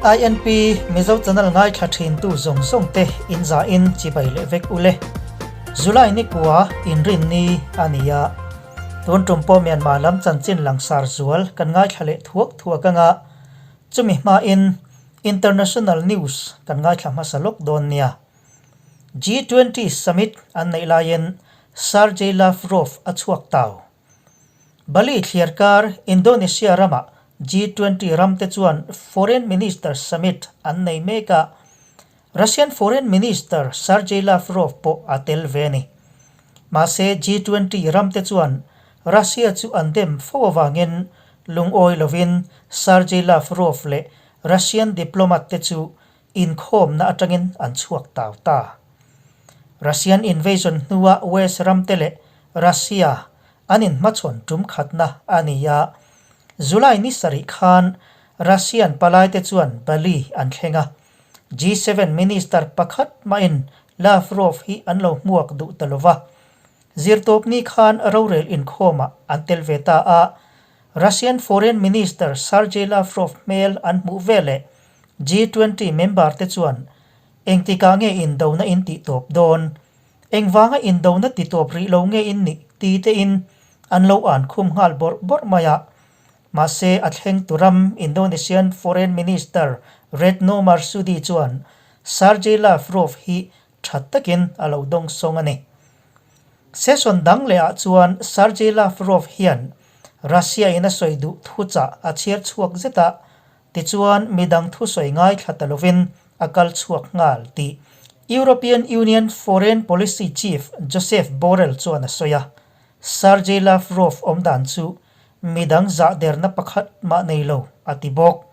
INP Mizo channel ngaithla thintu zawng zawng te in za in chibai leh vek ule. July ni kua inrin ni a ni a. Tun tum pawh Myanmar lam chanchin langsar zual kan ngaithla leh thuak thuak anga chumi hmain International news kan ngaithla hmasa lawk dawn nia. G20 summit an neih laiin Sergey Lavrov a chhuak tau. Bali thliarkar Indonesia ramah G20 ramte chuan Foreign Minister Summit an nei mek a, Russian Foreign Minister Sergey Lavrov pawh a tel ve a ni. Mahse G20 ramte chuan Russia chu an dem fo avangin lungawi lovin Sergey Lavrov leh Russian diplomat te chu inkhawmna atangin an chhuak tau ta. Russian invasion hnua West ramte leh Russia an inhmachhawn tum khatna a ni a. July ni sarih khan Russian palaite chuan Bali an thleng a. G7 minister pakhat mahin Lavrov hi an lo hmuak duh ta lova. Zirtawpni khan rorel inkhawmah an tel ve ta a. Russian Foreign Minister Sergei Lavrov hmel an hmuh veleh G20 member te chuan engtikah nge indona in tih tawp dawn? Engvanga indona ti tawp rih lo nge in nih? ti tein an lo an khum nghal bawrh bawrh mai a. Mahse a thleng tu ram Indonesian Foreign Minister Retno Marsudi chuan Sergei Lavrov hi tha takin a lo dawng sawng a ni. Session dang leh ah chuan Sergei Lavrov hian Russia in a sawi duh thuchah a chhiar chhuak zet a, tichuan midang thusawi ngaithla ta lovin a kal chhuak nghal tih European Union Foreign Policy Chief Josep Borrell chuan a sawi a. Sergei Lavrov awmdan chu midang zahderna pakhat mah nei lo a ti bawk.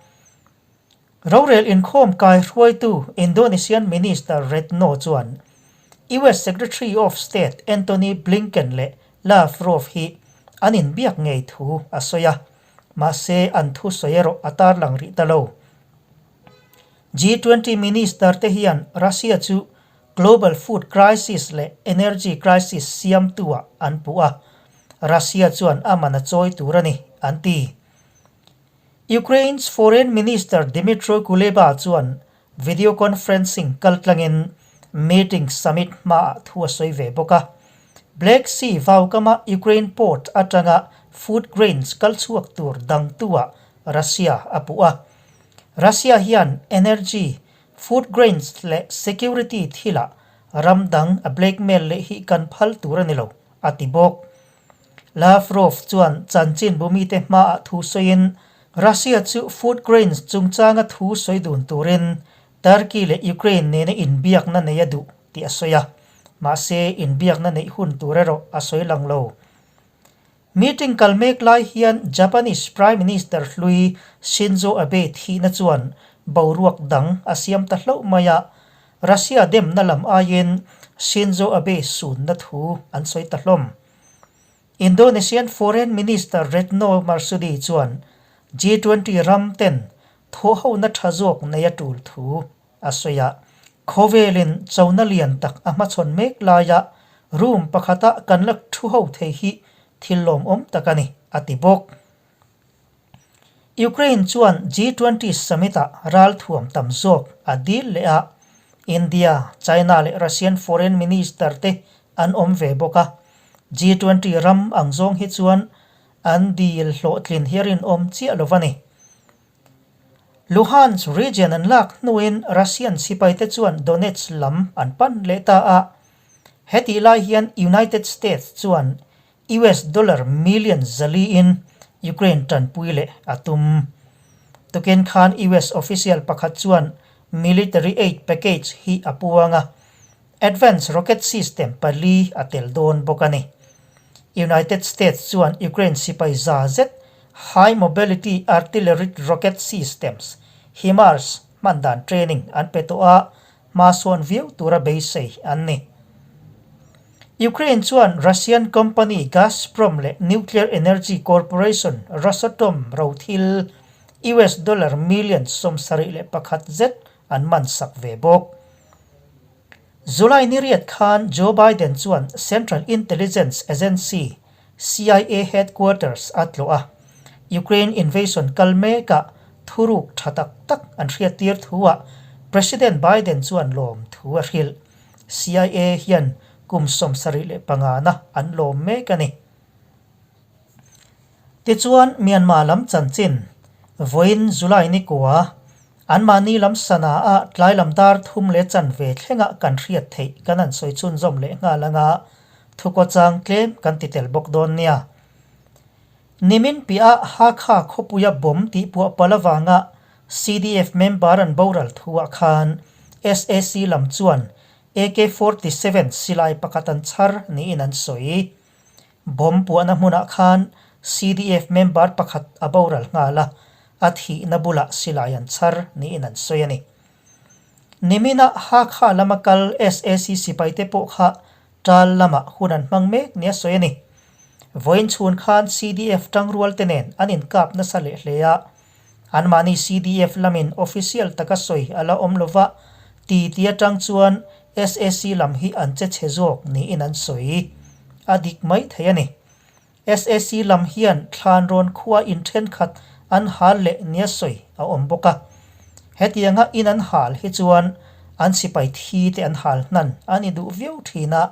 Rorel inkhawm kai hruaitu Indonesian Minister Retno chuan US Secretary of State Antony Blinken leh Lavrov hi an inbiak ngei thu a sawi a, mahse an thusawi erawh a tarlang rih ta lo. G20 Minister te hian Russia chu global food crisis leh energy crisis siamtu-ah an puh a, Russia chuan a man a chawi tur a ni, an ti. Ukraine's Foreign Minister Dmytro Kuleba chuan video conferencing kaltlangin meeting summit hmaah thu a sawi ve bawk a. Black Sea vaukama Ukraine port atanga food grains kal chhuak tur dangtu-ah Russia a puh a. Russia hian energy, food grains leh security thilah ram dang a blackmail leh hi kan phal tur a ni lo, a ti bawk. Lavrov chuan chanchin bumite hmaah thu sawiin Russia chu food grains chungchanga thu sawi dun turin Turkey leh Ukraine nena inbiakna nei a duh tih a sawi a, mahse inbiakna neih hun tur erawh a sawi lang lo. Meeting kal mek lai hian Japanese Prime Minister hlui Shinzo Abe thihna chuan boruak dang a siam ta hlauh mai a, Russia demna lam aiin Shinzo Abe sunna thu an sawi ta hlawm. Indonesian Foreign Minister Retno Marsudi chuan G20 ram ten thawhhona tha zawk nei a tul thu a sawi a. Khawvelin chona lian tak a hmachhawn mek laia room pakhata kan la thu ho thei hi thil lawmawm tak a ni, a ti bawk. Ukraine chuan G20 summit-ah ralthuam tam zawk a dil leh a, India, China leh Russian foreign minister te an awm ve bawk a. G20 ram ang zawng hi chuan an dil hlawhtlin hi a rinawm chiah lo a ni. Luhansk region an lak hnuin Russian sipaite chuan Donetsk lam an pan leh ta a. Hetih lai hian United States chuan US dollar million zali in Ukraine tanpui leh a tum. Tukin khan US official pakhat chuan military aid package hi a puang a, advanced rocket system pali a tel dawn bawk a ni. United States chuan Ukraine sipai za zet High Mobility Artillery Rocket Systems, HIMARS, hman dan training an pe tawh a, hma sawn viau tura beisei an ni. Ukraine chuan Russian company Gazprom leh nuclear energy corporation Rosatom rothil US dollar million 71 zet an man sak ve bawk. July ni riat khan Joe Biden chuan Central Intelligence Agency, CIA, headquarters a tlawh a, Ukraine invasion kal mekah. Thuruk tha tak tak an hriattir thuah President Biden chuan lawm thu a hrilh. CIA hian kum 75 na an lawm mek a ni. Tichuan Myanmar lam chanchin vawiin July ni kua anmahni lam sana ah tlai lam dar thum leh chanve thlengah kan hriat theih kan han sawi chhunzawm leh nghal anga thukaw chang tlem kan ti tel bawk dawn nia. Nimin piah Hakha khawpuia bomb tih puah palh avanga CDF member an boral thuah khan sac lam chuan AK 47 silai pakhat an chhar niin an sawi. Bomb puahna hmunah khan CDF member pakhat a boral nghal a, a thihna bulah silai an chhar niin an sawi a ni. Nimina Hakha lama kal sac sipaite pawh kha Ṭal lamah hun an hmang mek nia sawi a ni. Vawiin chhun khan CDF ṭangrual te nen an inkap nasa leh hle a. Anmahni CDF lamin official taka sawi a la awm lova, ti ti aṭang chuan sac lam hi an che chhe zawk niin an sawi. A dik mai thei a ni. Sac lam hian thlanrawn khua in ṭhenkhat an hal leh nia sawi a awm bawk a. Hetianga in an hal hi chuan an sipai thi te an hal hnan a ni duh viau thin a.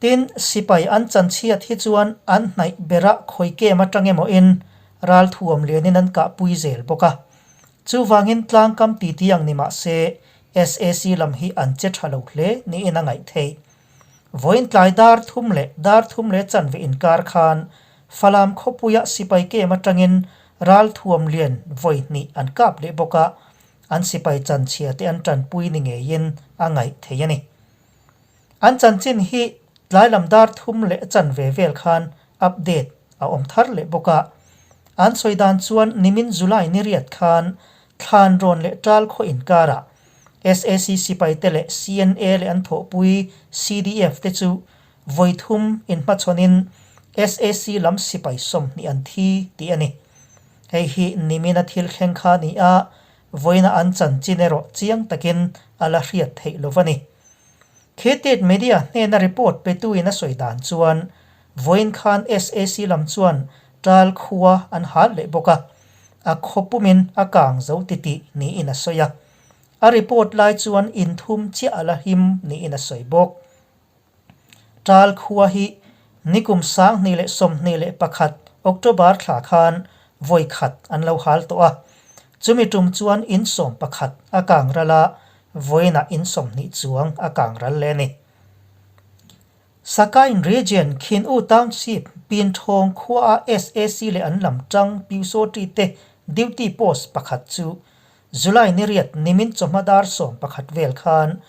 Tin, sipai an chanchhiat hi chuan an hnaih berah khawi kem atang emaw in ralthuam lianin an kahpui zel bawk a. Chuvangin tlangkam titi ang ni mah se sac lam hi an che tha lo hle niin a ngaih theih. Vawiin tlai dar thum leh dar thum leh chanve inkar khan Falam khawpuia sipai kem atangin ralthuam lian vawi hnih an kap leh bawk a, an sipai chanchhia te an tanpui ni ngeiin a ngaih thei a ni. An chanchin hi tlai lam dar thum leh chanve vel khan update a awm thar leh bawk a. An sawi dan chuan nimin July ni riat khan Thlanrawn leh Ṭal khaw inkarah sac sipaite leh CNA leh an thawhpui CDF te chu vawi thum inhmachhawnin sac lam sipai 20 an thi tih a ni. Hei hi nimina thil thleng kha a ni a, vawiina an chanchin erawh chiang takin a la hriat theih lo a ni. Khitit Media hnena report petuin a sawi dan chuan vawiin khan sac lam chuan ṭal khua an hal leh bawk a, a khaw pumin a kang zo titih niin a sawi a. A report lai chuan inthum chiah a la him niin a sawi bawk. Ṭal khua hi nikum 2021 October thla khan vawi khat an lo hal tawh a. Chumi tum chuan in 11 a kang ral a, vawiinah in 20 chuang a kang ral leh a ni. Sakain Region, Khin U Township, Pinthawng khuaa sac leh an lam tang Pyusawṭi te duty post pakhat chu July ni riat nimin chawhma dar 11 vel khan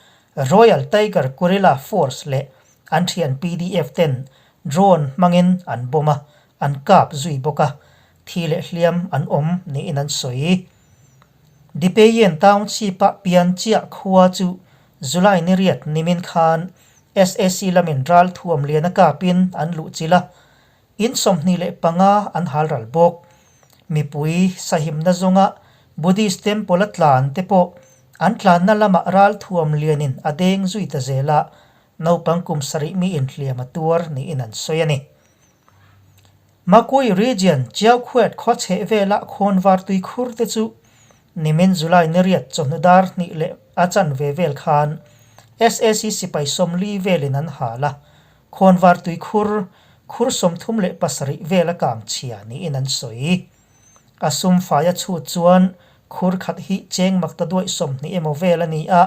Royal Tiger Guerrilla Force leh an thian PDF ten drone hmangin an bomb a, an kap zui bawk a, thi leh hliam an awm niin an sawi. Dipeyen Township-a Pianchiah khua chu July ni riat nimin khan sac lamin ral thuam lian a kapin an luh chilh a, in 25 an hal ral bawk. Mipui sahimna zawnga Buddhist temple a tlan te pawh an tlanna lamah ral thuam lianin a deng zui ta zel a, naupang kum sarih mi inhliam a tuar niin an sawi a ni. Makui Region, Chiaukhuet khaw chheh vela khawnvar tuikhur te chu Nimin July ni riat chawhnu dar hnih leh a chanve vel khan sac sipai 40 velin an hal a, khawnvar tuikhur khur 37 vel a kang chhia niin an sawi. A sum fai a chhut chuan khur khat hi cheng makta duaih 20 emaw vel a ni a,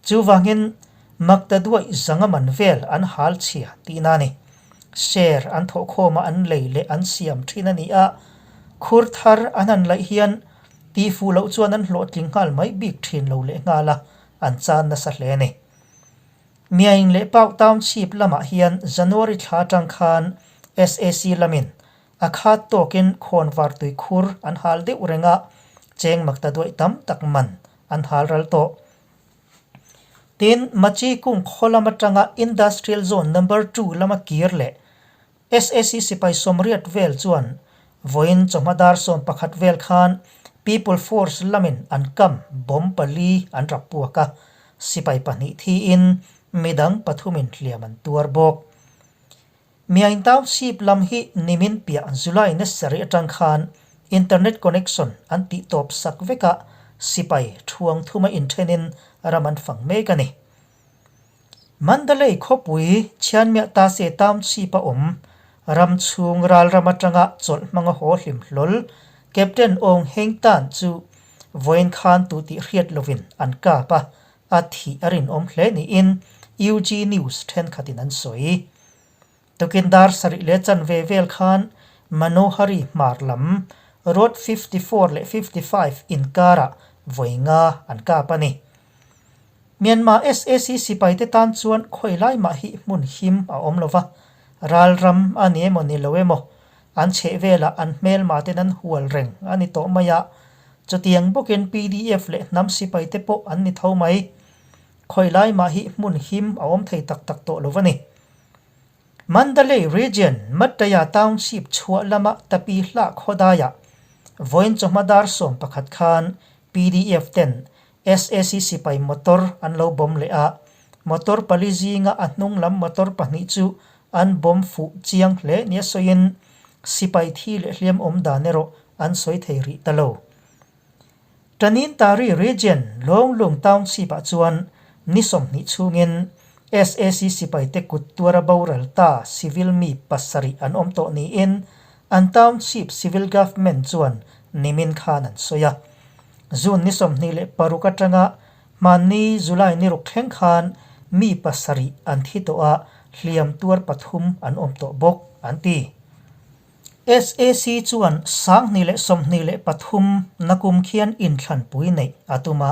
chuvangin makta duaih zanga man vel an hal chhia tihna a ni. Share an thawhkhawma an lei leh an siam thin a ni a, khur thar an han laih hian tihfuh loh chuan an hlawhtling nghal mai bik thin lo leh nghal a, an chan nasa hle a ni. Myaing leh Pauk Township lamah hian January thla atang khan sac lamin a khat tawkin khawnvar tui khur an hal deuh reng a, cheng makta duaih tam tak man an hal ral tawh. Tin, Machi kung khaw lam atanga Industrial Zone Number Two lama kir leh sac sipai 80 vel chuan vawiin chawhma dar 11 vel khan People Force lamin an kam bomb pali an rap puak a, sipai pahnih thiin midang pathumin hliam an tuar bawk. Myaing Township lam hi nimin piah July ni sarih atang khan Internet connection an tih tawp sak vek a, sipai thuang thuma inthenin ram an fang mek a ni. Mandalay khawpui Chhianmiah Tase Township a awm ram chhung ral ram atanga chawlh hmanga haw hlim hlawl Captain Aung Heng Tan chu vawiin khan tu tih hriat lovin an kap a, a thih a rinawm hle niin UG News thenkhatin an sawi. Tukin dar sarih leh chanve vel khan Manohari hmar lam Road 54 leh 55 inkarah vawi nga an kap a ni. Myanmar sac sipaite tan chuan khawi lai mah hi hmun him a awm lo va, ral ram a ni emaw ni lo emaw, an chheh velah an hmelma ten an hual reng a ni tawh mai a, chutiang bawkin pdf leh hnam sipaite pawh an ni tho mai. Khawi lai mah hi hmun him a awm thei tak tak tawh lo va ni. Mandalay Region, Mattaya Township chhuah lama Tapi Hlah khawdaiah vawiin chawhma dar 11 khan pdf ten sac sipai motor an lo bawm leh a, motor pali zinga a hnung lam motor pahnih chu an bawm fuh chiang hle nia sawiin sipai thi leh hliam awm dan erawh an sawi thei rih ta lo. Tanintari Region, Lawnglung Township-ah chuan ni 20 chhungin sac sipaite kut tuara boral ta civil mi pasarih an awm tawh niin an Township Civil Government chuan nimin khan an sawi a. June ni 26 atanga hmanni July ni ruk thleng khan mi pasarih an thi tawh a, hliam tuar pathum an awm tawh bawk, an ti. Sac chuan 2023 nakum khian inthlanpui neih a tum a,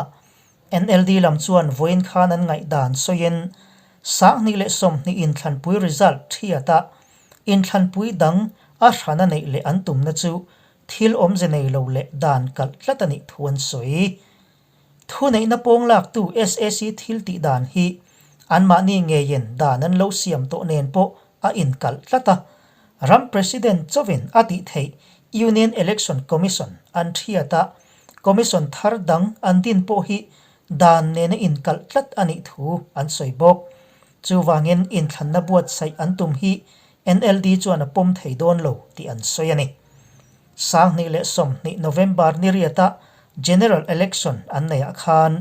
NLD lam chuan vawiin khan an ngaihdan sawiin 2020 inthlanpui result thiata inthlanpui dang a hrana neih leh an tumna chu thil awmze nei lo leh dan kalh tlat a nih thu an sawi. Thuneihna pawng laktu sac thil tih dan hi anmahni ngeiin dan an lo siam tawh nen pawh a inkalh tlat a, ram President chauhin a tih theih Union Election Commission an thiat a, Commission thar dang an din pawh hi dan nena inkalh tlat a nih thu an sawi bawk. Chuvangin inthlanna buatsaih an tum hi NLD chuan a pawm thei dawn lo tih an sawi a ni. 2020 November ni riata General Election an neihah khan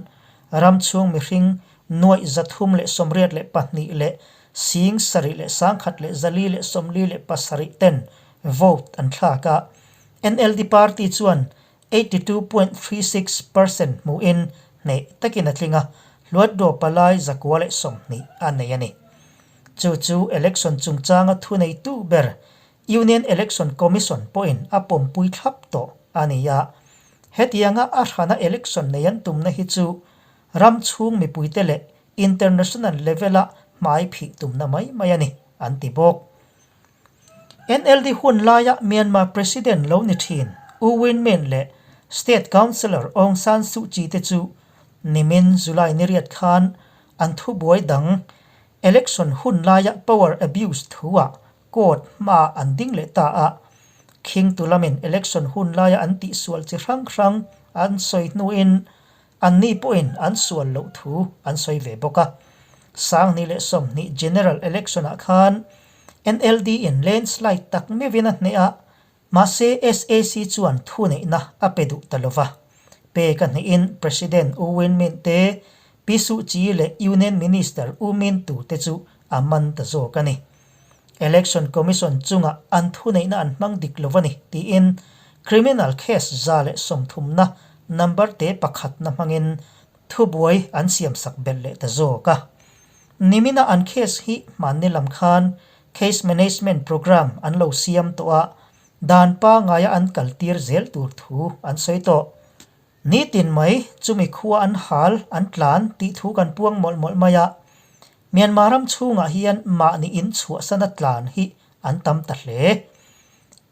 ram chhung mihring 382 7,147 ten vote an thlak a, NLD party chuan 82.36 percent hmuhin hneh takin a tling a, Hluatdaw palai 120 a nei a ni. Chu chu election chungchanga thuneitu ber Union Election Commission pawhin a pawmpui thlap tawh a ni a. Hetianga a hrana election nei an tumna hi chu ram chhung mipuite leh international level-a hmai phih tumna mai mai a ni, an ti bawk. NLD hun laia Myanmar President lo ni thin U Win Myint leh State Counsellor Aung San Suu Kyi te chu nimin July ni riat khan an thubuai dang election hun laia power abuse thu-ah Court hmaah an ding leh ta a, khingtu lamin election hun laia an tihsual chi hrang hrang an sawi hnuin anni pawhin an sual loh thu an sawi ve bawk a. 2020 General Election-ah khan NLD in landslide tak meuhin a hneh a, mahse sac chuan thuneihna a pe duh ta lova. Pek a hnehin President U Win Myint te, Pi Suu Kyi leh Union Minister U Myint Tu te chu a man ta zawk a ni. Election Commission chungah an thuneihna an hmang dik lo a ni tiin criminal case 130na number te pakhatna hmangin thubuai an siamsak belh leh ta zawk a. Nimina an case hi hmanni lam khan Case Management Programme an lo siam tawh a, dan pangaia an kaltir zel tur thu an sawi tawh. Nitin mai chumi khua an hal an tlan tih thu kan puang mawlh mawlh mai a, Myanmar ram chhungah hian mahni in chhuahsana tlan hi an tam ta hle.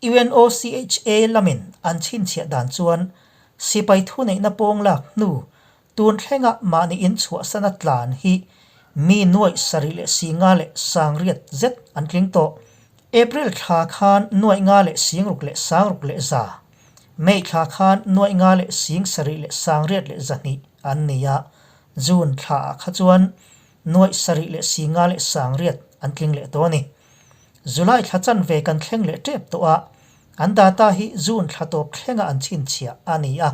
UNOCHA lamin an chhinchhiah dan chuan sipai thuneihna pawng lak hnu tun thlenga mahni in chhuahsana tlan hi mi 7,508 zet an tling tawh. April thla khan 5,606,100, May thla khan 5,7,802 an ni a, June thlaah kha chuan 7,508 an tling leh tawh a ni. July thla chanve kan thleng leh tep tawh a, An data hi June thla tawp thlenga an chhinchhiah a ni a,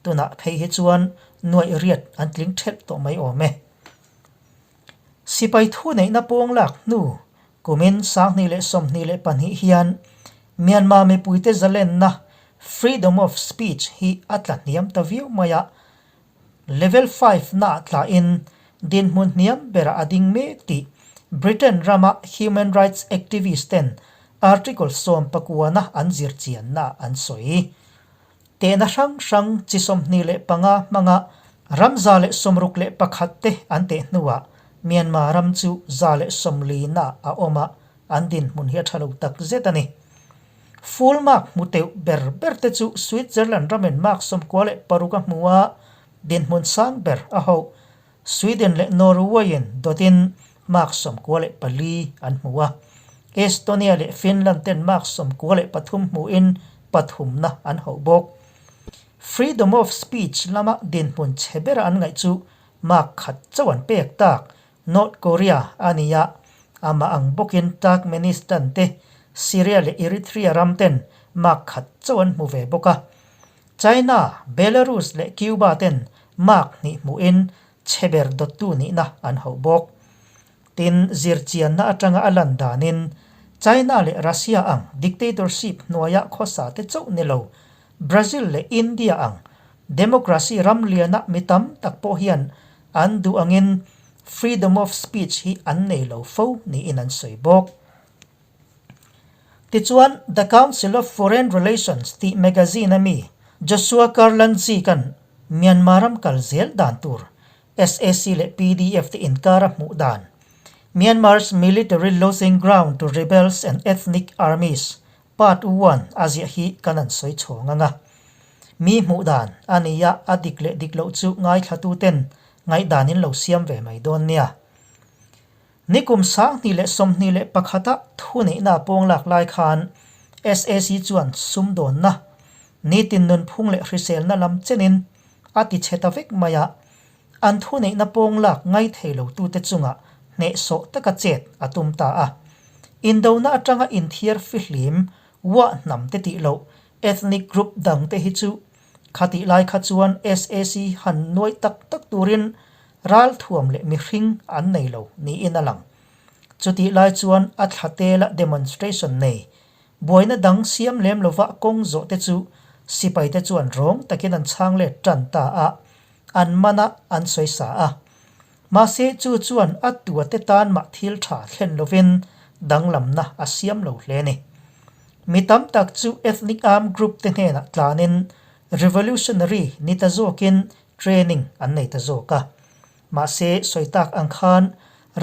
tunah phei hi chuan nuaih riat an tling thelh tawh mai awm e. Sipai thu neihna pawng lak hnu kumin 2022 hian Myanmar mipuite zalenna, freedom of speech, hi a tla hniam ta viau mai a, Level five-naah tlain dinhmun hniam berah a ding mek tih Britain rama human rights activist ten Article 19 an zir chiannaah an sawi. Tehna hrang hrang chi 25 hmanga ram 161 te an teh hnuah Myanmar ram chu 140-naah a awm a, an dinhmun hi a tha lo tak zet a ni. Full mark hmu teuh ber ber te chu Switzerland ramin mark 96 a hmu a, dinhmun sang ber a hauh. Sweden leh Norway-in dawtin mark 94 an hmu a. Estonia leh Finland ten mark 93 hmuin pathumna an hauh bawk. Freedom of speech lama dinhmun chhe bera an ngaih chu mark khat chauh an pek tak North Korea a ni a, amah ang bawkin Turkmenistan te, Syria leh Eritrea ram ten mark khat chauh an hmu ve bawk a. China, Belarus leh Cuba ten mark hnih hmuhin chhe ber dawttu nihna an hauh bawk. Tin, zirchianna atanga a lan danin China leh Russia ang dictatorship hnuaia khawsa te chauh ni lo, Brazil leh India ang democracy ram liana mi tam tak pawh hian An duh angin freedom of speech hi an nei lo fo niin an sawi bawk. Tichuan, The Council of Foreign Relations tih magazine a mi Joshua Karlantzik-a'n Myanmar ram kal zel dan tur sac leh PDF te inkar a hmuh dan, Myanmar's Military Losing Ground to Rebels and Ethnic Armies, Part One a ziah hi kan an sawi chhawng ang a. Mi hmuh dan a nia a dik leh dik loh chu ngaithlatuten ngaihdan in lo siam ve mai dawn nia. Nikum 2021 a thuneihna pawng lak lai khan sac chuan sumdawnna, nitin nunphung leh hriselna lam chenin a ti chhe ta vek mai a, an thuneihna pawng lak ngaithei lotute chungah hnehsawh taka chet a tum ta a. Indona atanga inthiar fihlim uah hnam te tih loh ethnic group dang te hi chu khatih lai kha chuan sac han nuai tak tak turin ralthuam leh mihring an nei lo niin a lang. Chutih lai chuan a thla tela demonstration nei Buaina dang siam lem lova kawng zawh te chu sipai te chuan rawng takin an chhang let tan ta a, an man a, an sawi sa a. Mahse chu chuan a tua te tan mah thil tha thlen lovin danglamna a siam lo hle a ni. Mi tam tak chu ethnic armed group te hnenah tlanin revolutionary ni ta zawkin training an nei ta zawk a. Mahse sawi tak ang khan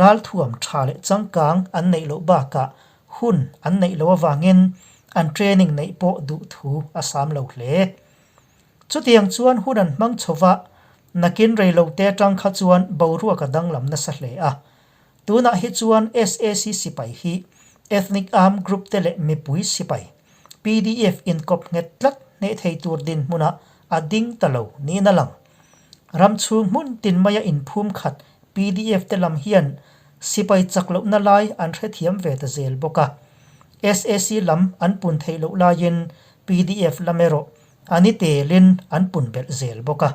ralthuam tha leh changkang an neih loh bakah Hun an neih loh avangin an training neih pawh duh thu a sam lo hle. Chutiang chuan hun an hmang chho va, nakin rei lo te atang kha chuan boruak a danglam nasa hle a. Tunah hi chuan sac sipai hi Ethnic Armed Group te leh mipui sipai, pdf inkawp nghet tlat hneh thei tur dinhmunah a ding ta lo niin a lang. Ram chhung hmun tin maia inphum khat pdf te lam hian Sipai chak lohna lai an hrethiam ve ta zel bawk a. Sac lam an pun theih loh laiin pdf lam erawh a ni telin an pun belh zel bawk a.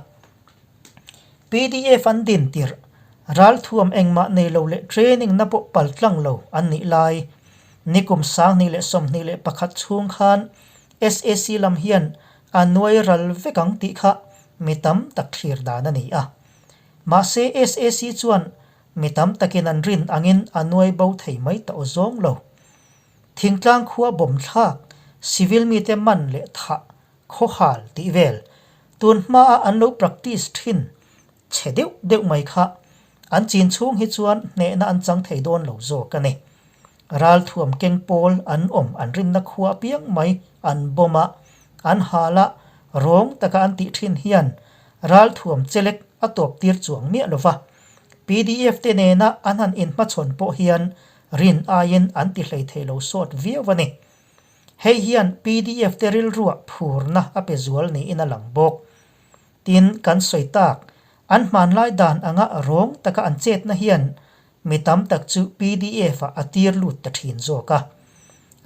Pdf an din tirh, ralthuam engmah nei lo leh training na pawh pal tlang lo an nih lai, nikum 2021 chhung khan sac lam hian a nuai ral vek ang tih kha mi tam tak thlir dan a ni a. Mahse sac chuan Mi tam takin an rin angin a nuai bo thei mai ta aw zawng lo. Thingtlang khua bawm thlak, civil mite man leh thah, khawhal tih vel, tun hmaa an lo practice thin chhe deuh deuh mai kha an chin chhung hi chuan hnehna an chang thei dawn lo zawk a ni. Ralthuam keng pawl an awm an rinna khua piang mai an bawm a, an hal a, rawng taka an tih thin hian ralthuam chelek a tawp tir chuang miah lo va. Pdf te nena an han inhmachhawn pawh hian rin aiin an ti hlei thei lo sawt viau a ni. Hei hian pdf te rilruah phurna a pe zual niin a lang bawk. Tin, kan sawi tak, an hmanlai dan anga rawng taka an chetna hian mi tam tak chu pdf ah a tir lut ta thin zawk a.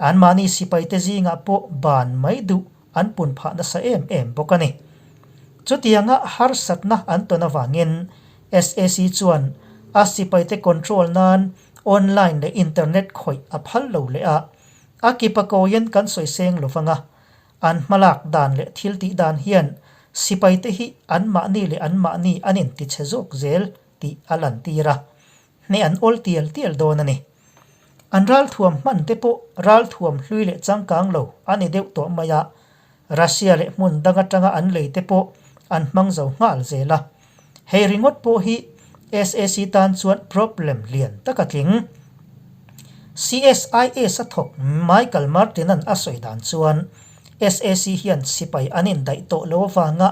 Anmahni sipaite zingah pawh ban mai duh an pun phah nasa em em bawk a ni. Chutianga harsatna an tawn avangin sac chuan a sipaite control nan online leh internet khawih a phal lo leh a, a kipa kawiin kan sawi seng lo vang a, an hmalak dan leh thil tih dan hian sipaite hi anmahni leh anmahni an intichhe zawk zel tih a lantir a, hneh an awl tial tial dawn a ni. An ralthuam hman te pawh ralthuam hlui leh changkang lo a ni deuh tawh mai a, Russia leh hmun dang atanga an lei te pawh an hmang zo nghal zel a. Hei ringawt pawh hi sac tan chuan problem lian tak a tling. CSIS a thawk Michael Martin-a'n a sawi dan chuan sac hian sipai an indaih tawh lo avanga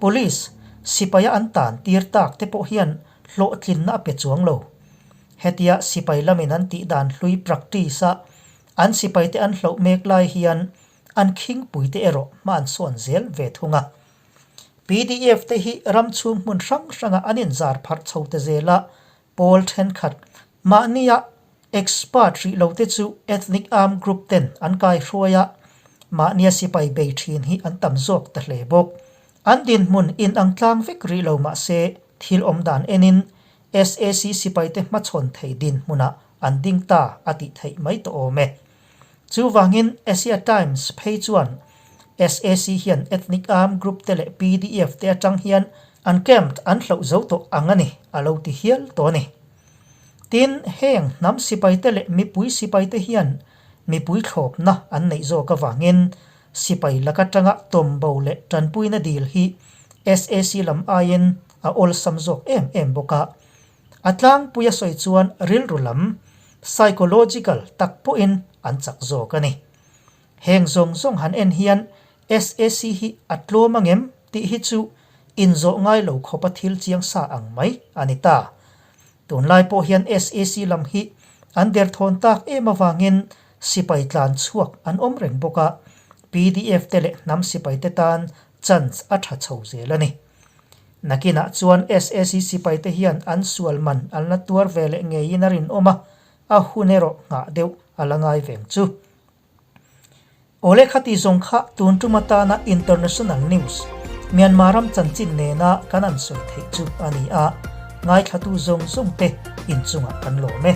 police sipaia an tan tir tak te pawh hian hlawhtlinna a pe chuang lo. Hetia sipai lamin an tih dan hlui practice a an sipaite an hloh mek lai hian an khingpuite erawh hma an sawn zel ve thung a. Pdf te hi ram chhung hmun hrang hranga an inzar pharh chho ta zel a, pawl thenkhat mahnia expert rih lo te chu ethnic armed group ten an kaihruai a, mahnia sipai bei thin hi an tam zawk ta hle bawk. An dinhmun inang tlang vek rih lo mahse thil awm dan enin sac sipaite hmachhawn thei dinhmunah an ding ta a tih theih mai tawh awm e. Chuvangin Asia Times phei chuan sac hian ethnic armed group te leh pdf te atang hian an camp an hloh zo tawh ang a ni a lo ti hial tawh a ni. Tin, heng hnam sipaite leh mipui sipaite hian mipui thlawpna an neih zawk avangin sipai lak atanga tawmbo leh tanpuina dil hi sac lam aiin a awlsam zawk em em bawk a. A tlangpui a sawi chuan rilru lam, psychological, tak pawhin an chak zawk a ni. Heng zawng zawng han en hian sac hi a tlawm angem tih hi chu inzawh ngai lo khawpa thil chiang sa ang mai a ni ta. Tunlai pawh hian sac lam hi an derthawn tak em avangin sipai tlan chhuak an awm reng bawk a, pdf te leh hnam sipai te tan chance a tha chho zel a ni. Nakinah chuan sac sipai te hian an sual man an la tuar ve leh ngeiin a rinawm a, a hun erawh nghah deuh a la ngai veng chu. Awle khati zawng kha tun tum atana international news, Myanmar ram chanchin nena kan an sawi theih chu a ni a, ngaithlatu zawng zawng te inchungah kan lawm e.